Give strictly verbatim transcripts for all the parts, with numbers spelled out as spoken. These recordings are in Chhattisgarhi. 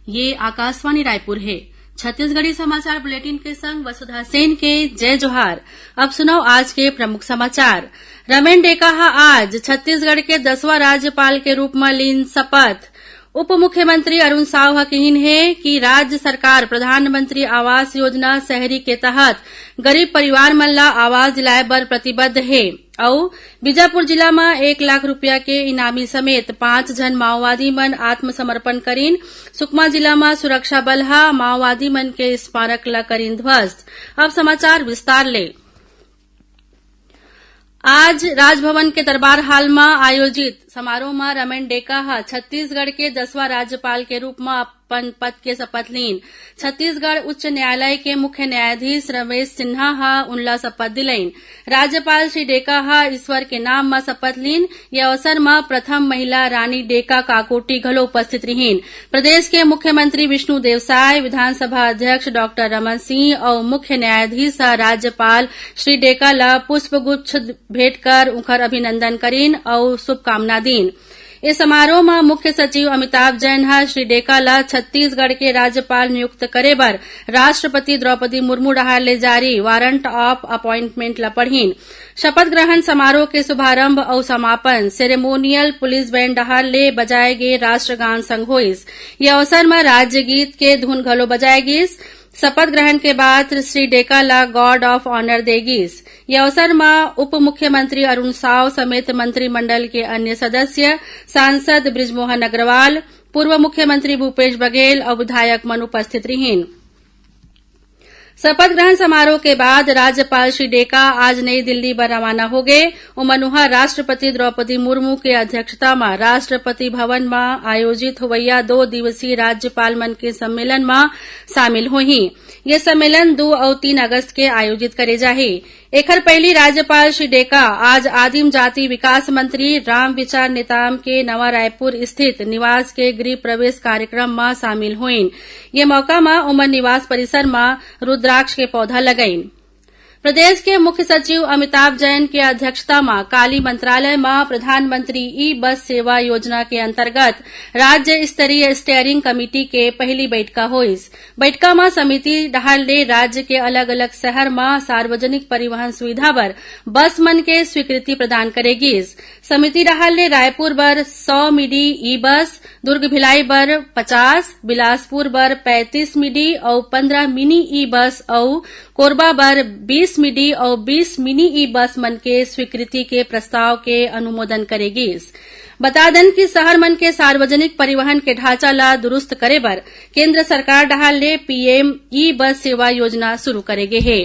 ये आकाशवाणी रायपुर हे। छत्तीसगढ़ी समाचार बुलेटिन के संग वसुधा सेन के जय जोहार। अब सुनव आज के प्रमुख समाचार। रमेन डेका ह आज छत्तीसगढ़ के दसवां राज्यपाल के रूप म लीन शपथ। उप मुख्यमंत्री अरुण साव ह किहिन हे कि राज्य सरकार प्रधानमंत्री आवास योजना शहरी के तहत गरीब परिवार मन ल आवास दिलाए बर प्रतिबद्ध हे। अउ बीजापुर जिला म एक लाख रुपया के इनामी समेत पांच झन माओवादी मन आत्मसमर्पण करीन। सुकमा जिला म सुरक्षा बल ह माओवादी मन के स्मारक ल करीन ध्वस्त। अब समाचार विस्तार ले। आज राजभवन के दरबार हाल म आयोजित समारोह म रमेन डेका ह छत्तीसगढ़ के दसवां राज्यपाल के रूप म अपन पद के शपथ लीन। छत्तीसगढ़ उच्च न्यायालय के मुख्य न्यायाधीश रमेश सिन्हा ह उनला शपथ दिलईन। राज्यपाल श्री डेका ह ईश्वर के नाम म शपथ लीन। ये अवसर म प्रथम महिला रानी डेका काकोटी घलो उपस्थित रिहीन। प्रदेश के मुख्यमंत्री विष्णुदेव साय, विधानसभा अध्यक्ष डॉक्टर रमन सिंह अउ मुख्य न्यायाधीश ह राज्यपाल श्री डेका ल पुष्पगुच्छ भेंट कर उंखर अभिनंदन करीन अउ शुभकामना दीन। ए समारोह म मुख्य सचिव अमिताभ जैन ह श्री डेका ल छत्तीसगढ़ के राज्यपाल नियुक्त करे बर राष्ट्रपति द्रौपदी मुर्मू डहार ले जारी warrant of appointment ल पढ़ीन। शपथ ग्रहण समारोह के शुभारंभ अउ समापन सेरेमोनियल पुलिस बैंड डहार ले बजाए गे राष्ट्रगान संग होइस। ये अवसर म राज्य गीत के धुन घलो बजाए गीस। शपथ ग्रहण के बाद श्री डेका ल गार्ड ऑफ ऑनर दे गीस। ये अवसर म उप मुख्यमंत्री अरुण साव समेत मंत्रिमंडल के अन्य सदस्य, सांसद बृजमोहन अग्रवाल, पूर्व मुख्यमंत्री भूपेश बघेल अउ विधायक मन उपस्थित रिहीन। शपथ ग्रहण समारोह के बाद राज्यपाल श्री डेका आज नई दिल्ली बर रवाना होगे। ओमन उहां राष्ट्रपति द्रौपदी मुर्मू के अध्यक्षता म राष्ट्रपति भवन म आयोजित होवइया दो दिवसीय राज्यपाल मन के सम्मेलन म शामिल होही। ये सम्मेलन दू अउ तीन अगस्त के आयोजित करे जाही। एखर पहिली राज्यपाल श्री डेका आज आदिम जाति विकास मंत्री रामविचार नेताम के नवा रायपुर स्थित निवास के गृह प्रवेश कार्यक्रम म शामिल होइन। ये मौका म ओमन निवास परिसर म रुद्राक्ष के पौधा लगइन। प्रदेश के मुख्य सचिव अमिताभ जैन के अध्यक्षता म काली मंत्रालय म प्रधानमंत्री ई बस सेवा योजना के अंतर्गत राज्य स्तरीय स्टीयरिंग कमेटी के पहिली बइठका होइस। बइठका म समिति डहार ले राज्य के अलग-अलग शहर म सार्वजनिक परिवहन सुविधा बर बस मन के स्वीकृति प्रदान करे गीस। समिति डहार ले रायपुर बर सौ मिडी ई बस, दुर्ग भिलाई बर पचास, बिलासपुर बर पैंतीस मिडी अउ पंद्रह मिनी ई बस अउ कोरबा बर बीस मिडी अउ बीस मिनी ई बस मन के स्वीकृति के प्रस्ताव के अनुमोदन करे गीस। बता दन कि शहर मन के सार्वजनिक परिवहन के ढांचा ल दुरुस्त करे बर केंद्र सरकार डहार ले पीएम ई बस सेवा योजना शुरू करे गे हे।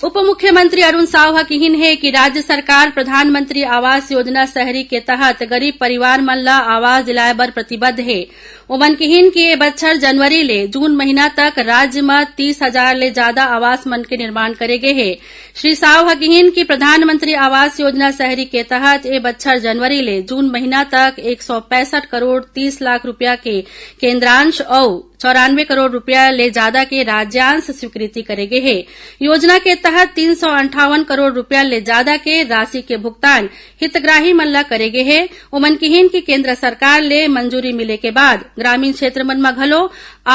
उप मुख्यमंत्री अरुण साव ह किहिन हे कि राज्य सरकार प्रधानमंत्री आवास योजना शहरी के तहत गरीब परिवार मन ल आवास दिलाए बर प्रतिबद्ध हे। ओमन किहिन कि ए बछर जनवरी ले जून महीना तक राज्य म तीस हजार ले जादा आवास मन के निर्माण करे गे हे। श्री साव ह किहिन कि प्रधानमंत्री आवास योजना शहरी के तहत ए बछर जनवरी ले जून महीना तक एक सौ पैंसठ करोड़ तीस लाख रुपया के केंद्रांश अउ चौरानवे करोड़ रुपया ले जादा के राज्यांश स्वीकृति करे गे हे। योजना के तहत तीन सौ अंठावन करोड़ रुपया ले जादा के राशि के भुगतान हितग्राही मन ल करे गे हे। ओमन किहिन कि केंद्र सरकार ले मंजूरी मिले के बाद ग्रामीण क्षेत्र मन म घलो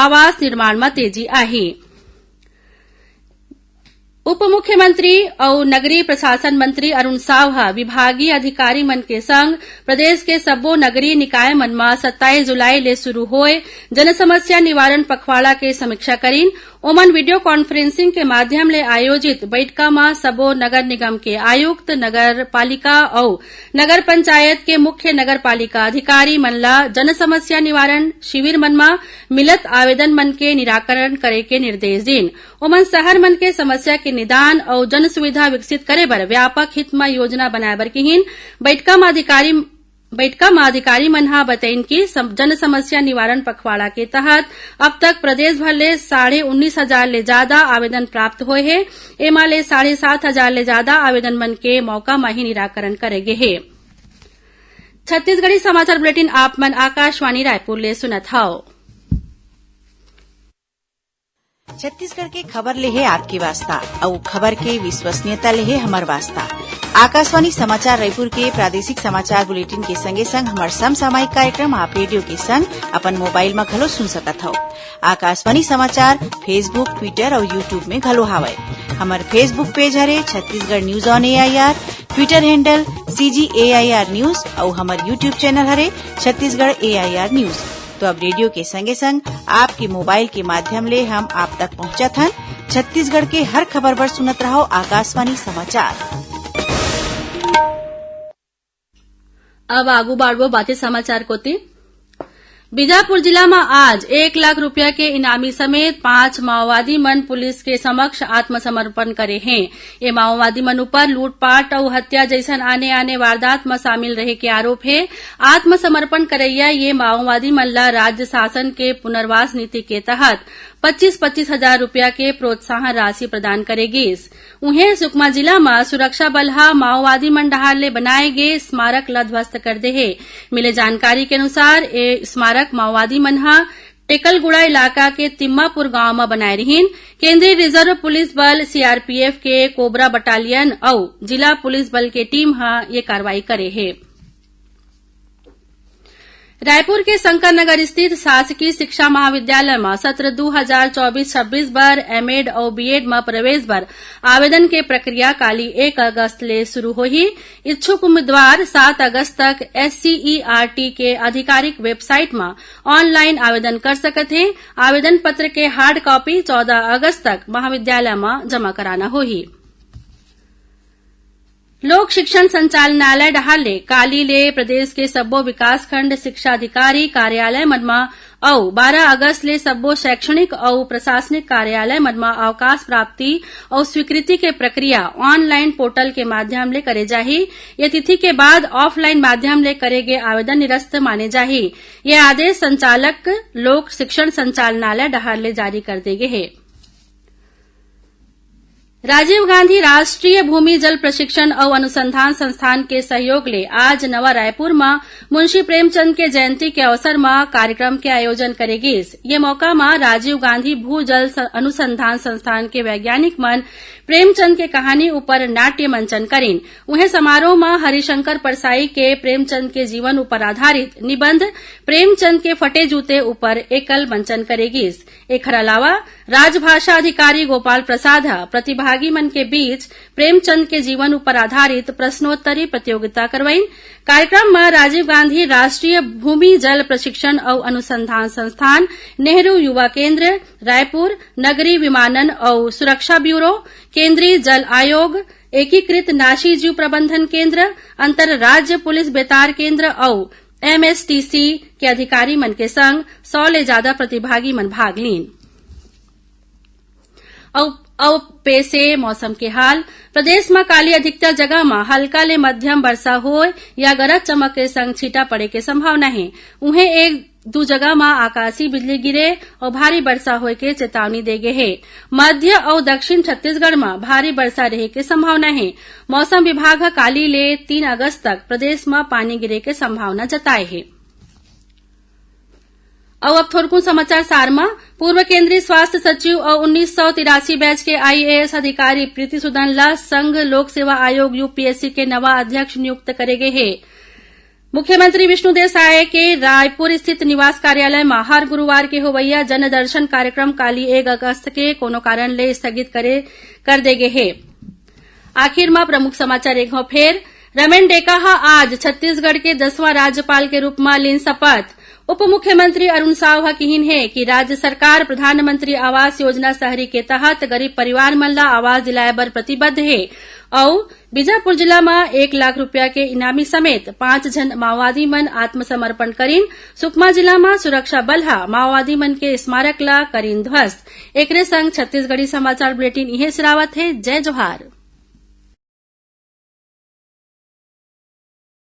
आवास निर्माण म तेजी आही। उप मुख्यमंत्री अउ नगरीय प्रशासन मंत्री अरुण साव ह विभागीय अधिकारी मन के संग प्रदेश के सब्बो नगरीय निकाय मन म सत्ताईस जुलाई ले शुरू होए जनसमस्या निवारण पखवाड़ा के समीक्षा करीन। ओमन वीडियो कॉन्फ्रेंसिंग के माध्यम ले आयोजित बइठका म सबो नगर निगम के आयुक्त, नगर पालिका अउ नगर पंचायत के मुख्य नगर पालिका अधिकारी मन ल जनसमस्या निवारण शिविर मन म मिलत आवेदन मन के निराकरण करे के निर्देश दीन। ओमन शहर मन के समस्या के निदान अउ जन सुविधा विकसित करे बर व्यापक हित म योजना बनाए बर किहिन। बइठका म अधिकारी, बइठका म अधिकारी मन ह बतइन कि सम-, जन समस्या निवारण पखवाड़ा के तहत अब तक प्रदेश भर ले साढ़े उन्नीस हजार ले जादा आवेदन प्राप्त होए हे। एमा ले साढ़े सात हजार ले जादा आवेदन मन के मौका म ही निराकरण करे गे हे। छत्तीसगढ़ी समाचार बुलेटिन आप मन आकाशवाणी रायपुर ले सुनत हव। छत्तीसगढ़ के खबर ले हे आपके वास्ता, अउ खबर के विश्वसनीयता ले हे हमर वास्ता। आकाशवाणी समाचार रायपुर के प्रादेशिक समाचार बुलेटिन के संगे संग हमर समसामयिक कार्यक्रम आप रेडियो के संग अपन मोबाइल म घलो सुन सकत हव। आकाशवाणी समाचार Facebook, Twitter अउ YouTube में घलो हावय। हमर Facebook पेज हरे Chhattisgarh news on AIR, Twitter handle CG AIR news अउ हमर YouTube चैनल हरे छत्तीसगढ़ एआईआर न्यूज। तो अब रेडियो के संगे संग आपके मोबाइल के माध्यम ले हम आप तक पहुंचत हन। छत्तीसगढ़ के हर खबर बर सुनत रहव आकाशवाणी समाचार। अब आगू बाढ़बो बाते समाचार कोति। बीजापुर जिला म आज एक लाख रुपया के इनामी समेत पांच माओवादी मन पुलिस के समक्ष आत्मसमर्पण करे हें। ये माओवादी मन ऊपर लूटपाट अउ हत्या जइसन आने-आने वारदात म शामिल रहे के आरोप हे। आत्मसमर्पण करइया ये माओवादी मन ल राज्य शासन के पुनर्वास नीति के तहत पच्चीस पच्चीस हजार रुपया के प्रोत्साहन राशि प्रदान करे गीस। उहें, सुकमा जिला म सुरक्षा बल ह माओवादी मन डहार ले बनाए गे स्मारक ल ध्वस्त कर दे हे। मिले जानकारी के अनुसार, ए स्मारक माओवादी मन ह टेकलगुड़ा इलाका के तिम्मापुर गांव म बनाए रिहीन। केंद्रीय रिजर्व पुलिस बल, सीआरपीएफ के कोबरा बटालियन अउ जिला पुलिस बल के टीम ह ये कार्रवाई करे हे। रायपुर के शंकर नगर स्थित शासकीय शिक्षा महाविद्यालय म सत्र दू हजार चौबीस छब्बीस बर एमएड अउ बीएड म प्रवेश बर आवेदन के प्रक्रिया काली एक अगस्त ले शुरू होही। इच्छुक उम्मीदवार सात अगस्त तक एससीईआरटी के आधिकारिक वेबसाइट म ऑनलाइन आवेदन कर सकत हे। आवेदन पत्र के हार्ड कॉपी चौदह अगस्त तक महाविद्यालय म जमा कराना होही। लोक शिक्षण संचालनालय डहार ले काली ले प्रदेश के सब्बो विकासखंड शिक्षा अधिकारी कार्यालय मन म अउ बारह अगस्त ले सब्बो शैक्षणिक अउ प्रशासनिक कार्यालय मन म अवकाश प्राप्ति अउ स्वीकृति के प्रक्रिया ऑनलाइन पोर्टल के माध्यम ले करे जाही। ये तिथि के बाद ऑफलाइन माध्यम ले करे गे आवेदन निरस्त माने जाही। ये आदेश संचालक लोक शिक्षण संचालनालय डहार ले जारी कर दे गे हे। राजीव गांधी राष्ट्रीय भूमि जल प्रशिक्षण अउ अनुसंधान संस्थान के सहयोग ले आज नवा रायपुर म मुंशी प्रेमचंद के जयंती के अवसर म कार्यक्रम के आयोजन करे गीस। ये मौका म राजीव गांधी भू जल स-, अनुसंधान संस्थान के वैज्ञानिक मन प्रेमचंद के कहानी ऊपर नाट्य मंचन करिन। उहें, समारोह म हरिशंकर परसाई के प्रेमचंद के जीवन ऊपर आधारित निबंध प्रेमचंद के फटे जूते ऊपर एकल मंचन करे गीस। एखर अलावा राजभाषा अधिकारी गोपाल प्रसाद ह प्रतिभागी मन के बीच प्रेमचंद के जीवन ऊपर आधारित प्रश्नोत्तरी प्रतियोगिता करवाइन। कार्यक्रम म राजीव गांधी राष्ट्रीय भूमि जल प्रशिक्षण अउ अनुसंधान संस्थान, नेहरू युवा केंद्र, रायपुर, नगरीय विमानन अउ सुरक्षा ब्यूरो, केंद्रीय जल आयोग, एकीकृत नाशी जीव प्रबंधन केंद्र, अंतर राज्य पुलिस बेतार केंद्र अउ एमएसटीसी के अधिकारी मन के संग सौ ले जादा प्रतिभागी मन भाग लीन। अउ, अउ पेश हे मौसम के हाल। प्रदेश म काली अधिकतर जगह म हल्का ले मध्यम वर्षा होय या गरज चमक के संग छींटा पड़े के संभावना हे। उहें, एक दू जगह म आकाशीय बिजली गिरे अउ भारी वर्षा होय के चेतावनी दे गे हे। मध्य अउ दक्षिण छत्तीसगढ़ म भारी वर्षा रहे के संभावना हे। मौसम विभाग ह काली ले तीन अगस्त तक प्रदेश म पानी गिरे के संभावना जताए हे। अउ अब थोरकुन समाचार सार म, पूर्व केंद्रीय स्वास्थ्य सचिव अउ उन्नीस सौ तिरासी बैच के आईएएस अधिकारी प्रीति सुदन ल संघ लोक सेवा आयोग, यूपीएससी, के नवा अध्यक्ष नियुक्त करे गे हे। मुख्यमंत्री विष्णुदेव साय के रायपुर स्थित निवास कार्यालय म हर गुरुवार के होवइया जनदर्शन कार्यक्रम काली एक अगस्त के कोनो कारण ले स्थगित करे, कर दे गे हे। आखिर म प्रमुख समाचार एक घौं फेर। रमेन डेका ह आज छत्तीसगढ़ के दसवां राज्यपाल के रूप म लीन शपथ। उप मुख्यमंत्री अरुण साव ह किहीन हे कि राज्य सरकार प्रधानमंत्री आवास योजना शहरी के तहत गरीब परिवार मन ल आवास दिलाए बर प्रतिबद्ध हे। अउ बीजापुर जिला म एक लाख रुपया के इनामी समेत पांच झन माओवादी मन आत्मसमर्पण करिन। सुकमा जिला म सुरक्षा बल ह माओवादी मन के स्मारक ल करिन ध्वस्त। एकरे संग छत्तीसगढ़ी समाचार बुलेटिन इहें सिरावत हे। जय जोहार।